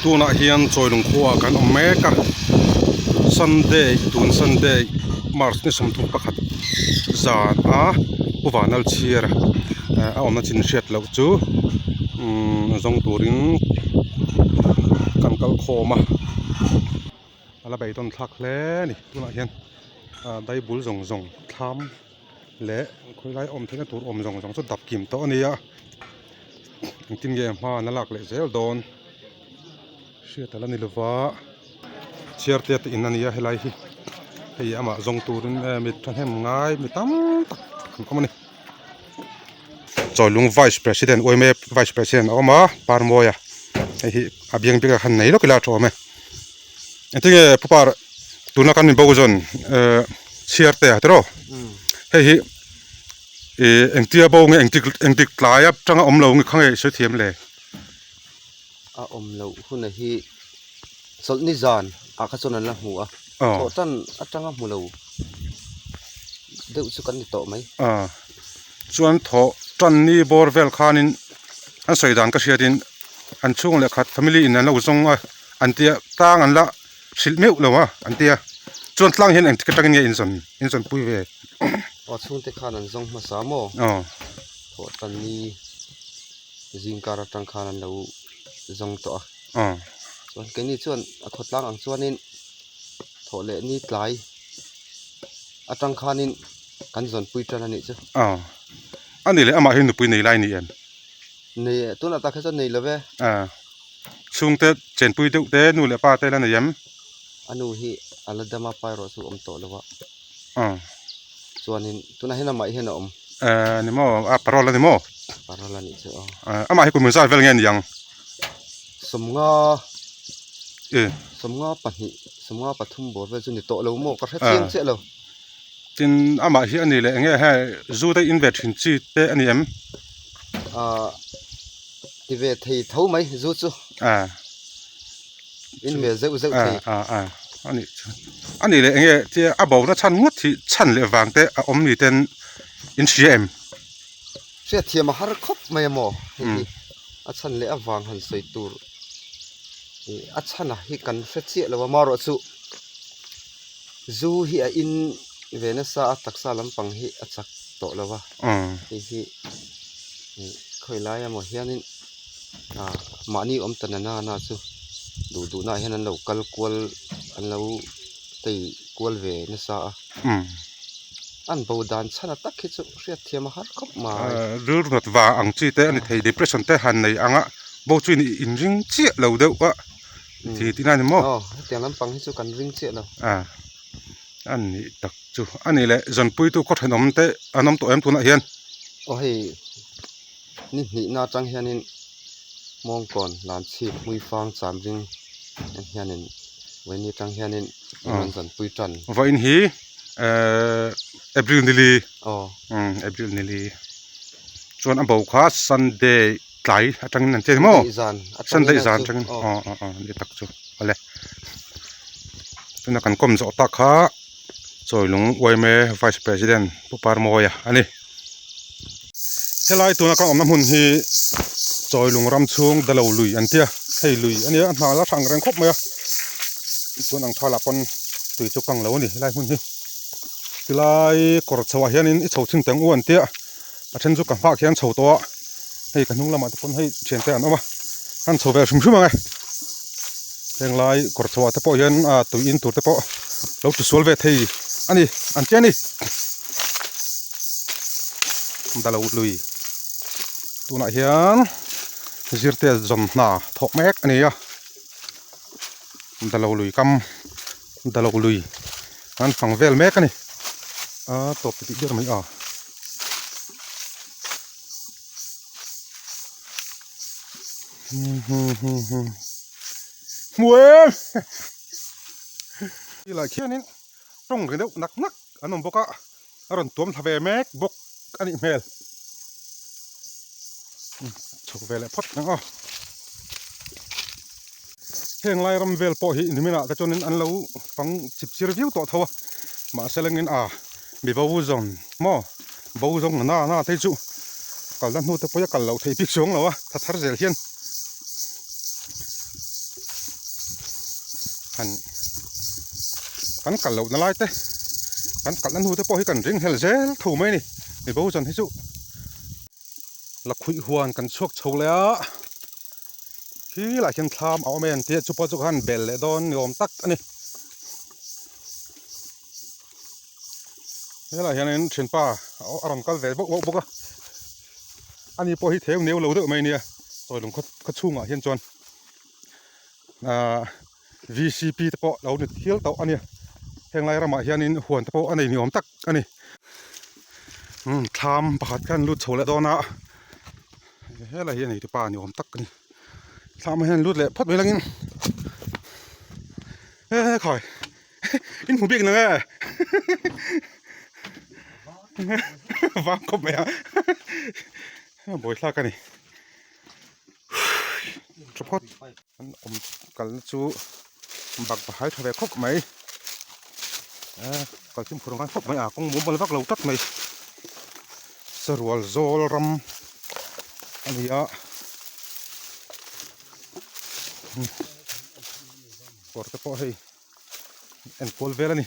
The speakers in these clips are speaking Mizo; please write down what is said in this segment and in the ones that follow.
Tunah hian Chawilung khuaah kan awm mek a, Sunday tun Sunday March ni 31 zan a Pu Vanal chhiar a awmna chin hriat loh chu umm zawng turin kan kal khawm a, a la beidawn thlak hle a ni tunah hian daibul zawng zawng thlam leh khawilai awm theihna tur awm zawng zawng chu dap kim tawh a ni a engtin nge hma an la lak leh zel dawn hriat a la ni lova chhiar te te in a ni a helai hi hei amah zawng turin mi thahnem ngai mi tam tak an awm a ni chawilung vice president uaime vice president a awm a parmawia hei hi a biang bik a khan nei lawk ila a tha awm e engtinge pu par tuna kan inbo zawn chhiar te a tiraw hei hi ih engtia bo nge engtik engtik tlai atanga awm lo nge kha nge i sawi thiam le. A awm loh huna hi chawlhni zan ah kha chuan an la hmu a thawh tan atanga hmu lo deuh chu kan ni tawh mai. Chuan thawh tan ni bawr vel khanin an sawi dan ka hriatin an chhung leh khat family in an lo zawng a an tia tlang an la hrilh meuh lo a an tia chuan tlang hian engtik atangin nge in zawn in zawn pui ve. Aw chhungte khan an zawng hmasa maw? Aw. Thawh tan ni zing kar atang khan an lo zawng tawh a. Aw. Chuan keini chuan a khawtlang ang chuanin thawh leh ni tlai atang khanin kan zawn pui tan a nih chu. Aw. A nih leh amah hi nupui nei lai a ni em? Nei e, tunah tak hi chuan nei lo ve. Aw. Chhungte chenpui deuh te nu leh pa te la nei em? A nu hi a la dam a pa erawh chu awm tawh lo a. Aw. Chuanin tunah hian amah hian a awm. Eh ni maw a parol a ni maw? Parol a nih chu aw. Eh amah hi kum zat vel nge ni ang? Sawmnga Eh. Sawmnga pahnih sawmnga pathum bawr vel chu ni tawh lo maw ka hre chiang chiah lo. Tin amah hi a ni leh enge hei zu te in ve thin chi te a ni em? Ah ti ve thei tho mai zu chu. Ah. In ve zeuh zeuh thei. Ah ah a nih chu a nih leh enge tia a bo na chhan ngawt hi chhan leh vang te a awm ni ten in hria em? Hriatthiam a har khawp mai a maw hei hi a chhan leh avang han sawi tur ih a chhan a hi kan hre chiah lo a marawh chu zu hi a in ve nasa a taksa lampang hi a chak tawh lo a hei hi ih khawi lai emaw hianin ah mahni awm ta na na chu duh duh naah hian an lo kal kual an lo tei kual ve nasa a an bo dan chhan a tak hi chu hriat thiam a har khawp mai. Rilru nat vang ang chi te a ni thei depression te han nei ang a bo chu in inring chiah lo deuh a ti tihna a ni maw? Aw hetiang lampang hi chu kan ring chiah lo. A nih tak chu a nih leh zanpuitu khaw thenawm te an awm tawh em tunah hian? Aw hei. Ni hnihna atang hianin Hmawngkawn Lanchhip Hmuifang Chamring ang hianin vawiin atang hianin an rawn zanpui tan. Vawiin hi ehh April nili aw umm April nili chuan a bo kha Sunday tlai atangin an che ni maw? Sunday zan Sunday zan atangin aw aw aw ni tak chu awle tuna kan kawm zawh tak kha Chawilung Uaime Vice President Pu Parmawia a ni. Helai tuna kan awmna hmun hi Chawilung ram chhung Dalo lui an tia hei lui a nia a hna la hrang reng khawp mai a chuan ang thalah pawn tui chu kang lo a ni helai hmun hi tilai kawr chho ah hianin i chho chhin teng u an tia a then chu ka hmaah khian chho tawh a hei ka hnung lamah te pawn hei thiante an awm a an chho ve hrim hrim ang e heng lai kawr chho ah te pawh hian ah tui in tur te pawh lo ti sual ve thei a ni an tia a ni. Dalo lui tunah hian zirte zawm hna thawk mek a ni a Dalo lui kam Dalo lui an fang vel mek a ni a tawp tih ber mai a. Hmu em tilai khianin tawng ri deuh nak nak an awm bawk a. A rawn tuam thla ve mek bawk a nih hmel. Chhuk ve leh phawt ang aw. Heng lai ram vel pawh hi niminah te chuanin an lo fang chip chir viau tawh tho a. Mahse lengin a mi bo zawng maw bo zawng na na te chu kalna hnu te pawh hi a kal loh theih bik chuang lo a tha thar zel hian. Han kan kal lohna lai te kan kalna hnu te pawh hi kan ring hlel zel tho mai a ni mibo zan hi chu lakhuih huan kan chhuak chho leh a khi lah hian thlam a awm em tih chu pawh chu ka han bel leh dawn ni awm tak a ni helaiah hianin thianpa a rawn kal ve bawk bawk bawk a ani pawh hi theu neu lo deuh mai a nia sawilung khaw chhungah hian chuan. Ahh vcp te pawh lo ni thial tawh a nia heng lai ramah hianin huan te pawh a nei ni awm tak a ni umm thlam pakhat khan lut chho leh dawn a helai hi a nei tupa ni awm tak a ni thlamah hian lut leh phawt mai langin he he khawi in hmu bik nang e vang khawp mai a buaithlak a ni. Tha phawt an awm kalna chu bak bahai tha ve khawp mai eh kal fimkhur ngai khawp mai a kawng mumal vak lo tlat mai sarual zawl ram a ni a kawr te pawh hei enkual vel a ni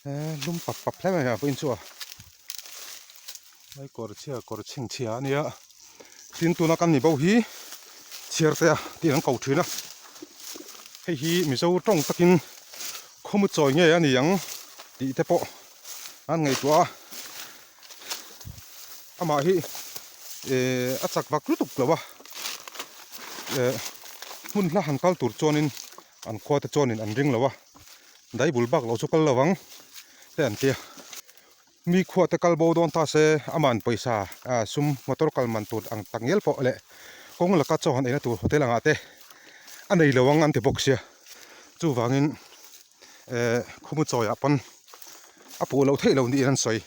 eh lum pap pap hle mai a vawiin chu a. Hei kawr chhia kawr chhinchhia a nia tin tuna kan mibo hi chhiar te a tih an ko thin a hei hi mizo tawng takin khawmu chawi nge a ni ang tih te pawh an ngaihtuah a amah hi ehh a chak vak lutuk lo a ehh hmun hla han kal tur chuanin an khua te chuanin an ring lo a daibul bak lo chu kal lo ang te an tia. Mi khuate kal bo dawn ta se, aman pawisa sum motor kal man tur ang tak ngial pawh leh kawng laka chaw han eina tur hotel angah te a nei lo ang an ti bawk sia. Chuvangin khawmu chawiah pawn a puh loh theih loh niin an sawi.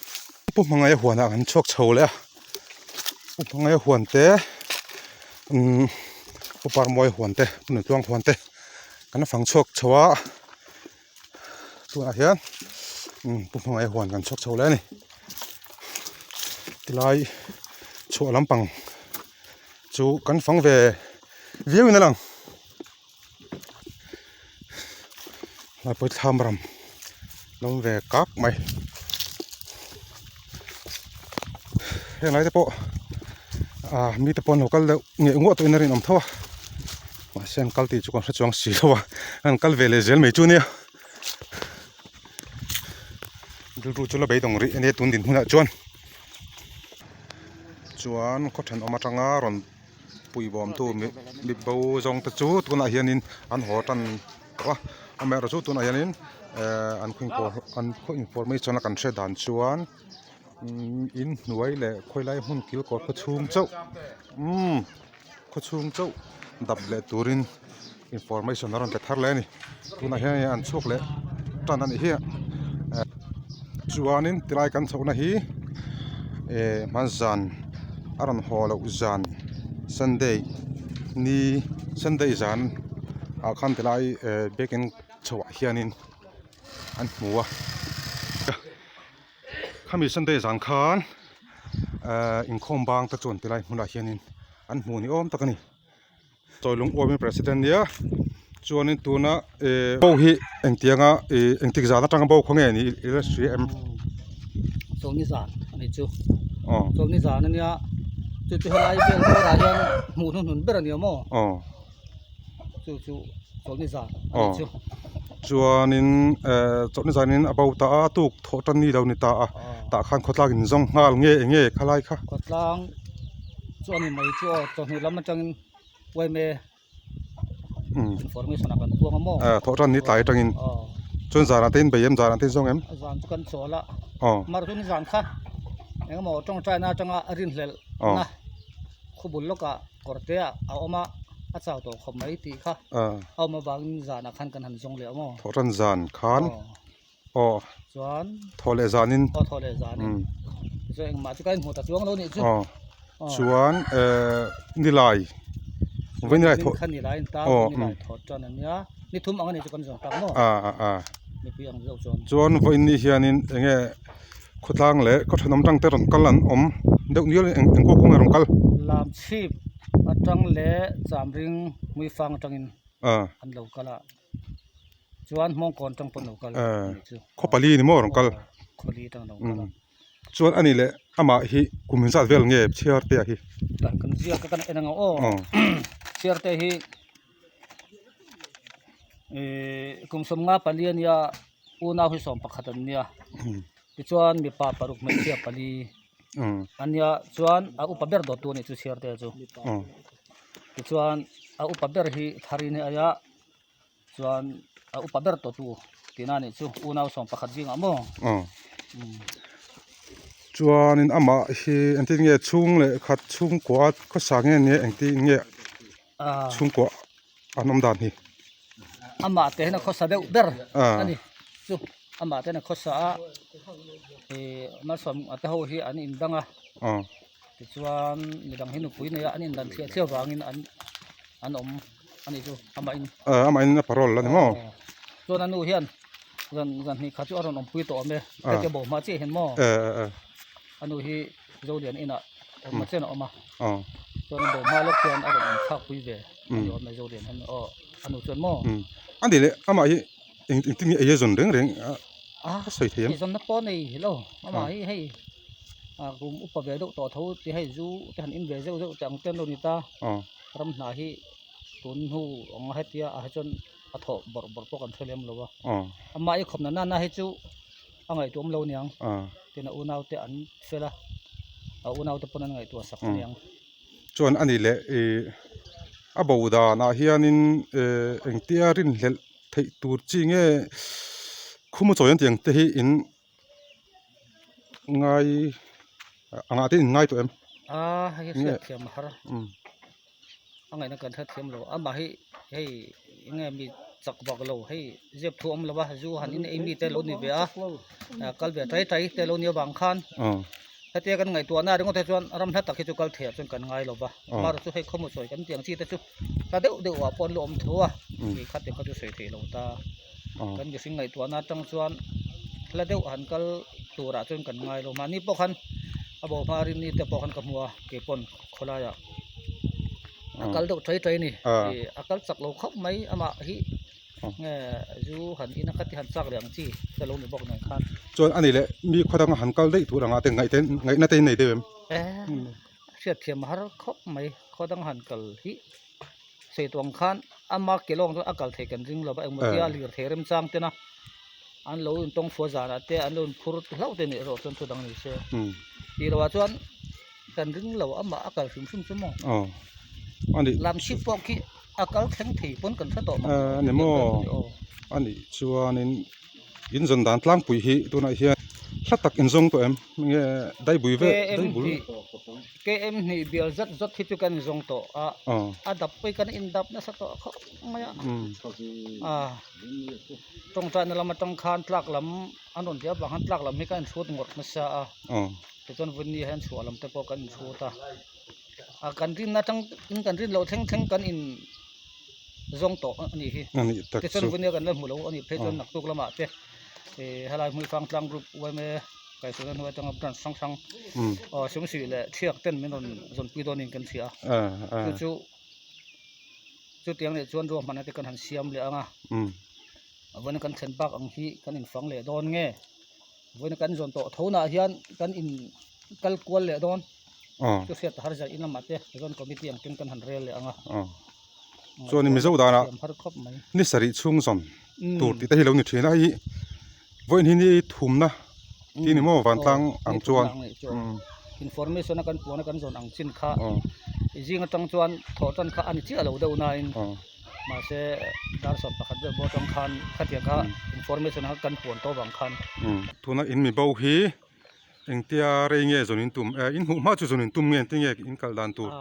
Pu Hmangaia huanah kan chhuak chho leh a, Pu Hmangaia huan te umm Pu Parmawia huan te Pu Nutluang huan te kan fang chhuak chho a. Tunah hian pu hmangaih huan kan chhuak chho leh a ni tilai chhuah lampang chu kan fang ve viau in a lang lai pawh hi thlam ram lo awm ve kak mai heng lai te pawh ah mite pawh an lo kal deuh ngeh nguah tawhin a rinawm tho a. Mahse an kal tih chu kan hre chuang si lo a, an kal ve leh zel mai chu ania. Rilru chu la beidawng rih ania tun dinhmunah chuan. Chuan khaw thenawm atanga rawn puibawmtu mi bo zawng te chu tunah hianin an haw tan tawh a, amaherawhchu chu tunah hianin ehh an khaw an khaw information a kan hre dan chuan in hnuai leh khawilai hmun kil kawr khaw chhung chauh umm. Khaw chhung chauh dap leh turin information a rawn pe thar leh a ni tunah hian hei an chhuak leh tan a nih hi chuanin tilai kan chhohna hi eh hmanzan a rawn haw loh zan sunday ni sunday zan ah khan tilai eh biakin chhoh ah hianin an hmu a. Khami Sunday zan khan ehh inkhawm bang te chuan tilai hmunah hianin an hmuh ni awm tak a ni. Chawilung uamin president nia chuanin tuna ehh bo hi engtianga ih engtik zan atanga bo khaw nge ni i la hria em? Chawlni zan a ni chu. Chawlni zan a nia chu chu helai vel bawrah hian hmuh hnuhnun ber a ni awm aw. Chu chu chawlhni zan a nih chu. Chuanin eh chawlhni zanin a bo ta a tuk thawh tan ni lo ni ta a tah khan khawtlang in zawng nghal nge eng nge khalai kha. Khawtlang chu a ni mai chu aw chawhnu lam atangin yma information ah kan puang a maw. Eh thawh tan ni tlai atangin chuan zanah te in bei em zanah te in zawng em. Zan chu kan chawl a mar chu ni zan kha engemaw tawngtaina atanga rinhlelh na khawbul lawkah. Kawr te ah a awm a, a chau tawh khawp mai tih kha a awm avangin zanah khan kan han zawng leh awm aw. Thawhtan zan khan aw chuan thawh leh zanin aw thawh leh zanin tichuan engmah chu ka inhmu ta chuang lo nih chu aw chuan eh nilai vawi nilai thawh kha nilai in ta nilai thawh tan a nia ni thum ang a ni chu kan zawng tak maw a a a mipui ang deuh chuan chuan vawiin ni hianin enge Khawtlang leh khaw thenawm tang te rawn kal an awm deuh nial eng eng kawng kawng nge rawn kal. Lamchhip atang leh Chamring Hmuifang atangin. An lo kal a chuan Hmawngkawn tang pawn lo kal a nih chu. Khaw pali ni maw rawn kal? Khaw li tang lo kal a. Chuan a nih leh amah hi kum zat vel nge chhiarte hi? Kan ziak a kan en ang aw. Chhiarte hi kum sawmnga pali a nia unau hi sawm pakhat an nia tichuan mipa paruk hmeichhia pali a nia chuan a upa ber dawttu a nih chu chhiarte chu tichuan a upa ber hi tharin hi a aia chuan a upa ber tawhtu tihna a nih chu unau sawm pakhat zingah maw. Chuanin amah hi engtin nge chhung leh khat chhungkua khawsa nge nia engtin nge chhungkua an awm dan hi. Amah te hian a khawsa deuh ber a ni chu amah te hian a khawsa a ih malsawm a te ho hi an indang a tichuan midang hi nupui nei a an indan thliah thliah vangin an an awm. a nih chu amah in amah in a parole a ni maw chuan a nu hian zan zan hnih khat chu a rawn awmpui tawh awm e heti bo hma chiah hian maw a nu hi Zolian inah awm chian a awm a chuan a bo hma lawk chuan a rawn inthlak pui ve a ni awm e Zolian hian aw a nu chuan maw a ni leh amah hi eng engtin nge ei a zawn reng reng a sawi thei em eizawnna pawh a nei lo amah hi hei kum upa ve deuh tawh tho ti hei zu te han in ve zeuh zeuh te ang te an lo ni ta. Ram hna hi tun hnu ang hetia ah hi chuan a thawh bawrh bawrh pawh kan hre lem lo a. Amah i khawpna nana hi chu a ngaihtuah awm lo niang. Tin a unau te an fel a, a unau te pawn an ngaihtuah sak aniang. Chuan a ni leh ih a bo danah hianin eh engtia rinhlelh theih tur chi nge khumu chawi an tih ang te hi in ngai angah te in ngai tawh em? A hei hi hriat thiam a har a ngaihna kan hriat thiam lo amah hi hei enge mi chak vak lo hei zep thu awm lo a zu han in ei mi te lo ni ve a kal ve tai tai te lo ni avang khan hetia kan ngaihtuah na ringawt te chuan ram hla tak hi chu kal theih ah chuan kan ngai lo va amaherawhchu chu hei khawmaw sawi kan tih ang chi te chu hla deuh deuh ah pawh an lo awm tho a tih kha te kha chu sawi theih lo ta. Kan mihring ngaihtuahna atang chuan hla deuh han kal turah chuan kan ngai lo. Mahni pawh khan a bo hma rinni te pawh khan ka hmu a keipawn khawlaiah a kal deuh tai tai a ni. Ih a kal chak lo khawp mai amah hi nge zu han in a kha ti han chak leh ang chi te lo ni bawk nen khan. Chuan a ni leh mi khaw danga han kal daih tur anga te ngaih te ngaihna te in nei deuh em? Hriatthiam a har khawp mai khaw dang han kal hi. Sei tuang khan ama ke lawng chuan a kal thei kan ring lo va engmaw tia lirthei remchang tena an lo intawng fua zanah te an lo inphur hlauh te nih erawh chuan thu dang ni se tih loh ah chuan kan ring lo amah a kal hrim hrim chu maw lam chhip pawh khi a kal thleng thei pawn kan hre tawh a ni maw a nih chuanin in zawn dan tlangpui hi tunah hian hla tak inzawng tawh em nge daibui vel daibul. KM hnih bial zat zat hi chu kan inzawng tawh a, a dap pawh hi kan indap nasa tawh khawp mai a, a tawngtaina lam atang khan tlak lam an rawn tih avang khan tlak lam hi kan inhrut ngawrh nasa a, tichuan vunni hian chhuah lam te pawh kan inhrut a, a kan rinna atang in kan rin loh thleng thleng kan in zawng tawh a nih hi, tichuan vunnia kan la hmu lo a nih phei chuan naktuk lamah te ih helai Hmuifang tlang group yma. Kaihhruaina hnuai atanga branch hrang hrang aw Sumsih leh Thiak ten min rawn zawnpui dawnin kan hria a chu chu chutiang leh chuan ruahmanna te kan han siam leh ang a vawiin kan thlen bak ang hi kan infang leh dawn nge vawiin kan zawn tawh tho nah hian kan in kal kual leh dawn chu hriat har zai in lamah te zawn committee ang ten kan han rel leh ang a chuan Mizo danah ni sarih chhung zawn tur tih te hi lo ni thin a hei Vawiin hi ni thumna tih ni maw vantlang ang chuan. Information a kan puan a kan zawn ang chin kha zing atang chuan thawh tan kha a ni chiah lo deuh nain mahse dar 11 vel pawh atang khan khatiang kha information a kan puan tawh vang khan. Tuna in mi bo hi engtia rei nge zawn in tum in hmuh hma chu zawn in tum nge engtin nge in kal dan tur.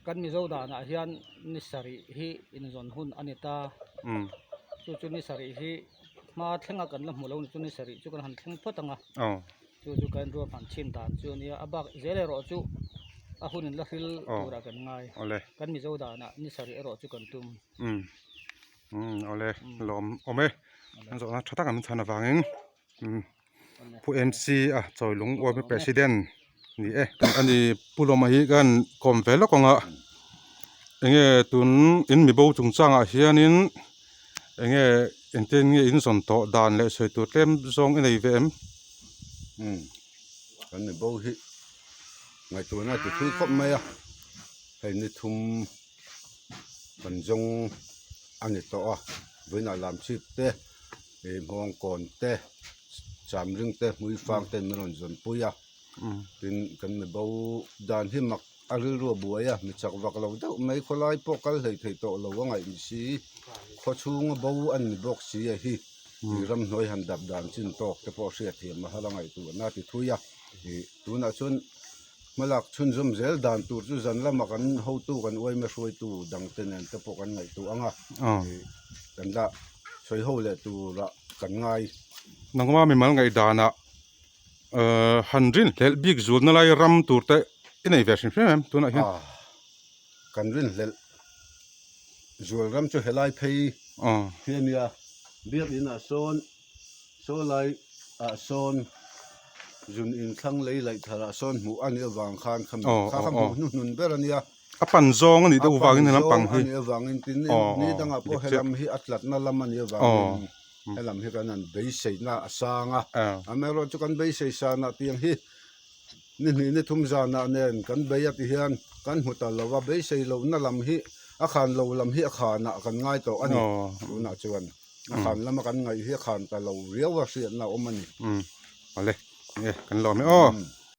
Kan Mizo danah hian ni sarih hi inzawn hun a ni ta chu chu ni sarih hi. Hma thlenga kan la hmu lo ni chu ni sarih chu kan han thleng phawt ang a, chu chu kan ruahman chhin dan chu a nia, a bak zel erawh chu a hun in la hril turah kan ngai, kan Mizo danah ni sarih erawh chu kan tum. Awle lawm awm e, an zawhna tha tak an chhan avangin Pu MC a Chawilung Uaimi President ni e. Ani Pu Lawma hi kan kawm ve lawk ang a. Enge tun in mibo chungchangah hianin enge engtin nge in zawn tawh dan leh sawi tur tlem zawng i nei ve em? Umm kan mibo hi ngaihtuahna a ti thui khawp mai a, hei ni thum kan zawng a ni tawh a, vawiinah lamchhip te ih hmawngkawn te chamring te hmuifang te min rawn zawn pui a. Tin, kan mi bo dan hi mak a rilru a buai a, mi chak vak lo deuh mai khawlai pawh kal hlei thei tawh lo a ngaih ni si, khaw chhunga bo a ni bawk si a hi ih ramhnuai han dap dan chin tawk te pawh hriat thiam a har a ngaihtuahna a ti thui a, ih tunah chuan hmalak chhunzawm zel dan tur chu zan lama kan hotu kan uaima hruaitu dangte nen te pawh kan ngaihtuah ang a, ih kan la sawi ho leh turah kan ngai. Nangma mimal ngaihdanah Han rin hlelh bik zulna lai ram tur te i nei ve hrim hrim em tunah hian? Kan rin hlelh zual ram chu helai phei hi a nia, biakinn ah sawn saw lai ah sawn zun inthlang lei laih thar ah sawn hmuh a nih avang khan kha kha hmuh hnuhnun ber a nia. A pan zawng a nih deuh vangin helam pang hi. A pan zawng a nih avangin tin ni dangah pawh helam hi a tlatna lam a nih avangin. Helam hi kan han beiseina a sang a, amaherawh chu kan beisei sanah tiang hi ni hnih ni thum zanah nen kan bei a ti hian kan hmu ta lo a, beisei lohna lam hi a khan lo lam hi a khanah kan ngai tawh a ni, tunah chuan a khan lama kan ngaih hi a khan ta lo riau a hriatna a awm a ni. Awle, enge kan lawm e aw.